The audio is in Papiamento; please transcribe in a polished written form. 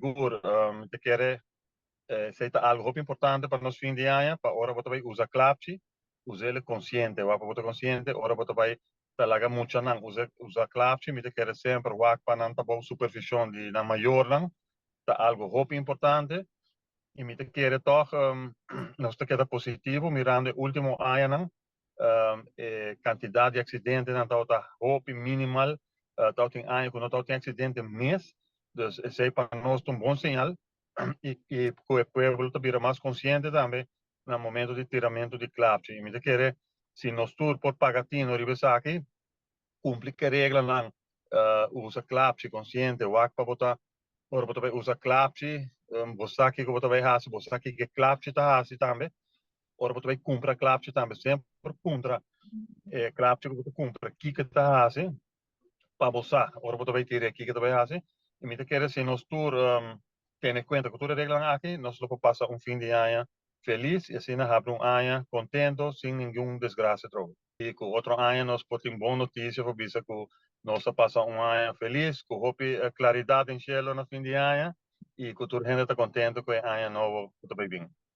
Sigur, mi ta kere esei ta algu hopi importante pa nos fin di aña, pa ora bo ta bai usa klapchi, us'el konsiente. Wak pa bo ta konsiente ora bo ta bai ta laga muchanan usa usa klapchi. Mi ta kere semper wak pa nan ta bou supervishon di nan mayornan, ta algu hopi importante. I mi ta kere tòg nos ta keda positivo mirando e último añanan. E kantidat di aksidentenan tabata hopi minimal, tabatin aña ku no tabatin aksidente mes, dus esei pa nos ta un bon señal i ku e pueblo ta bira mas konsiente tambe na momento di tiramentu di klapchi. I mi ta kere si nos tur por paga tino riba esaki, kumpli ku e reglanan, usa klapchi konsiente, wak pa bo ta ora bo ta bai usa klapchi, bo sa kiko bo ta bai hasi, bo sa kiko e klapchi ta hasi tambe. Ora bo ta bai kumpra klapchi tambe semper puntra e klapchi ku bo ta kumpra kiko ta hasi pa bo sa ora bo ta bai tira kiko ta bai hasi. I mi ta kere si nos tur tene kuenta ku tur e reglanan aki, nos lo por pasa un fin di aña felis i asina habri un aña kontento sin ningun desgrasia trobe. I ku otro aña nos por tin bon notisia por bisa ku nos a pasa un aña felis ku hopi klaridat den shelu na fin di aña i ku tur hende ta kontento ku e aña nobo ku ta bai bin.